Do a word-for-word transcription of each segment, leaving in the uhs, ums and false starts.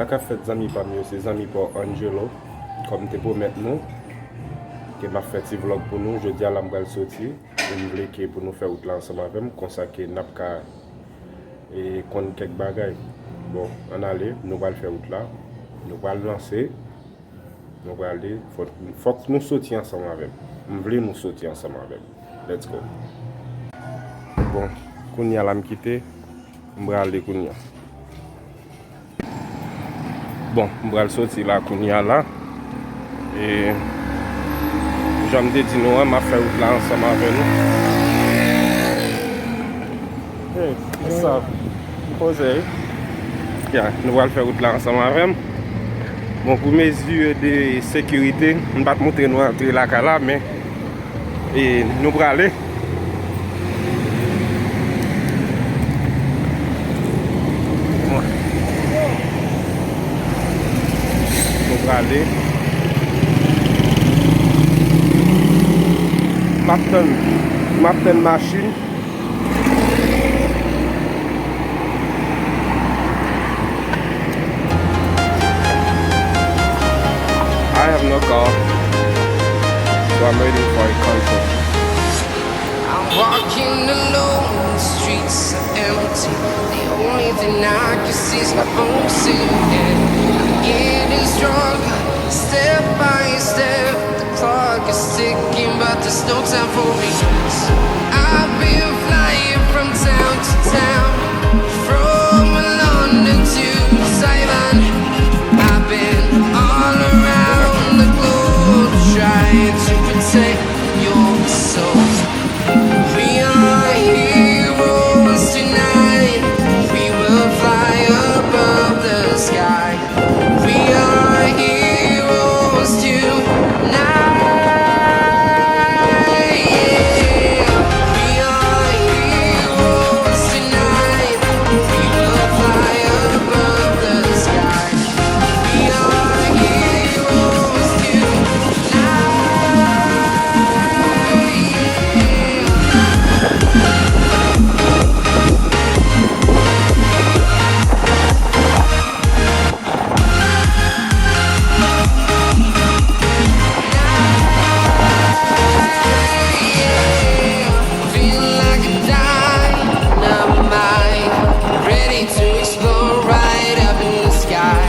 Sa k ap fèt, zanmi pa m yo, se zanmi pa w Angelo. Kòm m te pwomèt nou ke m ap fè ti vlòg pou nou, jodi a la m pral soti. E m vle ke pou nou fè wout la ansanm avè m, konsa ke n ap ka, e, konn kèk bagay. Bon, ann ale, nou pral fè wout la. Nou pral lanse. Nou prale, fò, fòk nou soti ansanm avè m. M vle nou soti ansanm avè m. Let's go. Bon, kounye a la m kite, m prale kounye a. Bon, m pral soti la kounye a la. E, jan m te di nou an, m ap fè wout la ansanm avè nou. Hey, what's up? M poze wi. Ya, nou pral fè wout la ansanm avè m. Bon, pou mezi de sekirite, m pa t montre nou antre lakay la, men, e, nou prale. Nou prale. M ap tann, m ap tann machin. I have no car, so I'm waiting for a control. I'm walking alone, the streets are empty. The only thing I can see is my own silhouette. I'm getting stronger, step by step. The clock is ticking, but there's no time for me. I've been flying from town to town, from London to Taiwan. I've been all around the globe trying to protect your soul. We are heroes tonight. We will fly above the sky. We are heroes tonight. Yeah. We are heroes tonight. We will fly above the sky. We are heroes tonight. Feel like a dynamite, ready to explode right up in the sky.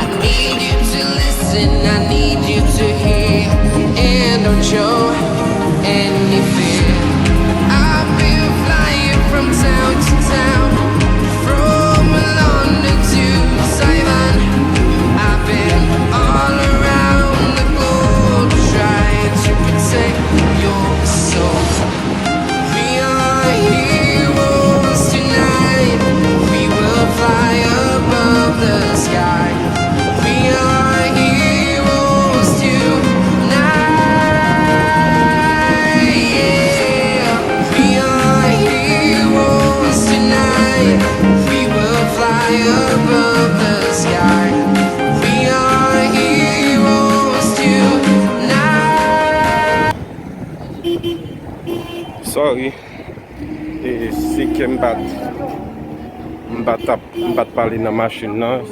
I need you to listen, I need you to hear, and don't show any fear. I've been flying from town to town, from London to Taiwan. I've been all around the globe trying to protect your soul. We are heroes tonight. We will fly above the sky. We are heroes tonight. Yeah. We are heroes tonight. We will fly above the sky. We are heroes tonight. Sorry. E si ke m pa t, m pa t ap, m pa t pale nan machin nan,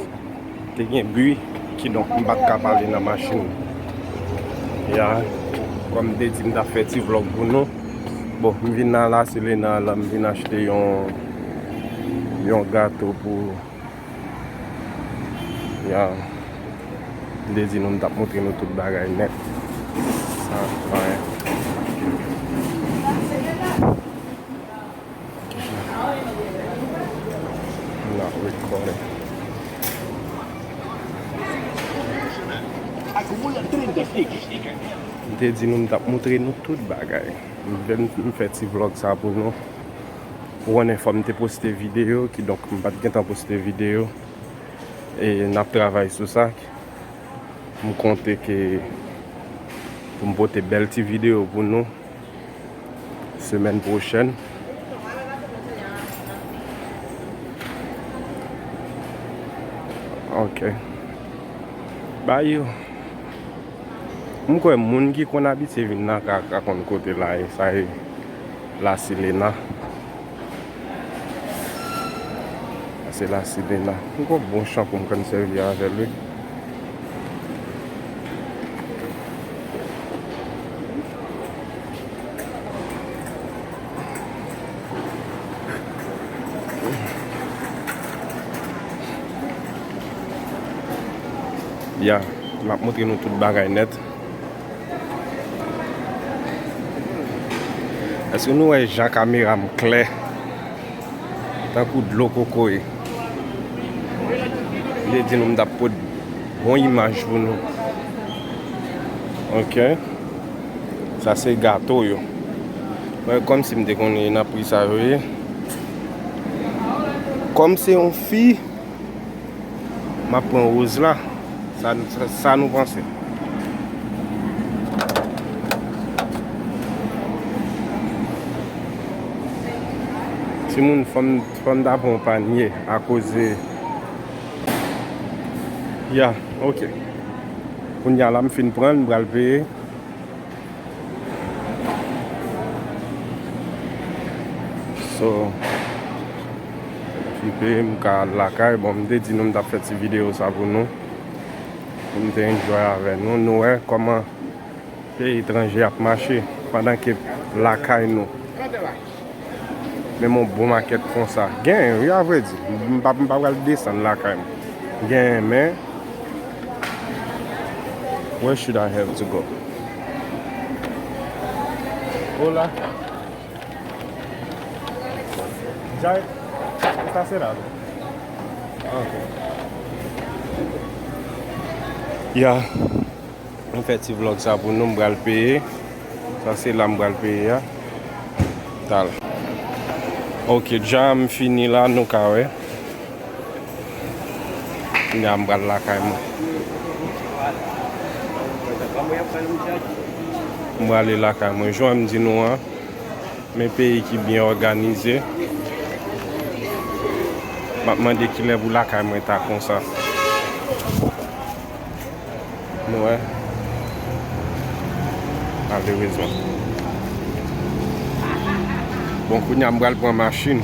te gen bri, kidonk m pa t ka pale nan machin. Ya, kòm m te di m t ap fè ti vlòg pou nou. Bon, m vin nan La Selena la, m vin achte yon, yon gato pou Ya. M te di nou m t ap montre nou tout bagay nèt. Sa, anyen. M ap rekòde. M te di nou m t ap montre nou tout bagay. M vin, m fè ti vlòg sa pou nou. Ou konnen fò m te poste videyo, kidonk m pa t gentan poste videyo. E n ap travay sou sa. M konte ke pou m pote bèl ti videyo pou nou semèn pwochèn. Ok. Ba yo. M kwè moun ki konn abitye vin nan ka, ka konn kote la ye, sa ye La Selena. Se la, se de la. M gon bon chan pou m konn sèvi avè l, wi. Ya, m ap montre nou tout bagay nèt. Èske nou wè jan kamera m klè? Tankou dlo kokoye. Li di nou m t ap pot bon imaj pou nou. Ok. Sa se gato yo. Mwen, kòmsi m te konnen nan pri sa yo ye. Kòm se yon fi, m ap pran woz la. Sa, sa, sa nou panse? Timoun, fò m, fò m ta pran yon panye akoz, ya, ok. Kounye a la, m fin pran l, m pral peye. So, okipe, m ka al lakay. Bon, m te di nou m t ap fè ti videyo sa pou nou, pou m te enjoy avè nou. Nou wè kòman peyi etranje ap mache pandan ke lakay nou. Menm yon bon makèt konsa. Genyen, wi, avrèdi. M pa, m pa pral desann lakay m. Genyen, men, where should I have to go? Hola. Ya, esta cerrado. Ok. Ya. M fè ti vlòg sa pou nou, m pral peye. Sa se la m pral peye a. Tal. Ok, dja m fini la, nou ka wè. Kounye a m pral lakay mwen. M prale lakay mwen. Jan m di nou an, men peyi ki byen òganize. M ap mande kilè pou lakay mwen ta konsa. Nou wè. Malerezman. Bon, kounye a m pral pran machin.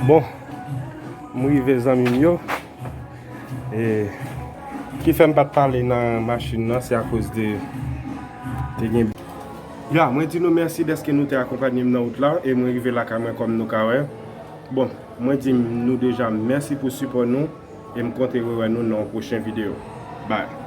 Bon, m rive, zanmi m yo. E ki fè m pa t pale nan machin nan, se akoz de te gen. Ya, mwen di nou mèsi dèske nou te akonpanye m nan wout la, e mwen rive lakay mwen, kòm nou ka wè. Bon, mwen di nou deja mèsi pou sipò nou, e m konte rewè nou nan yon pwochen videyo. Bye.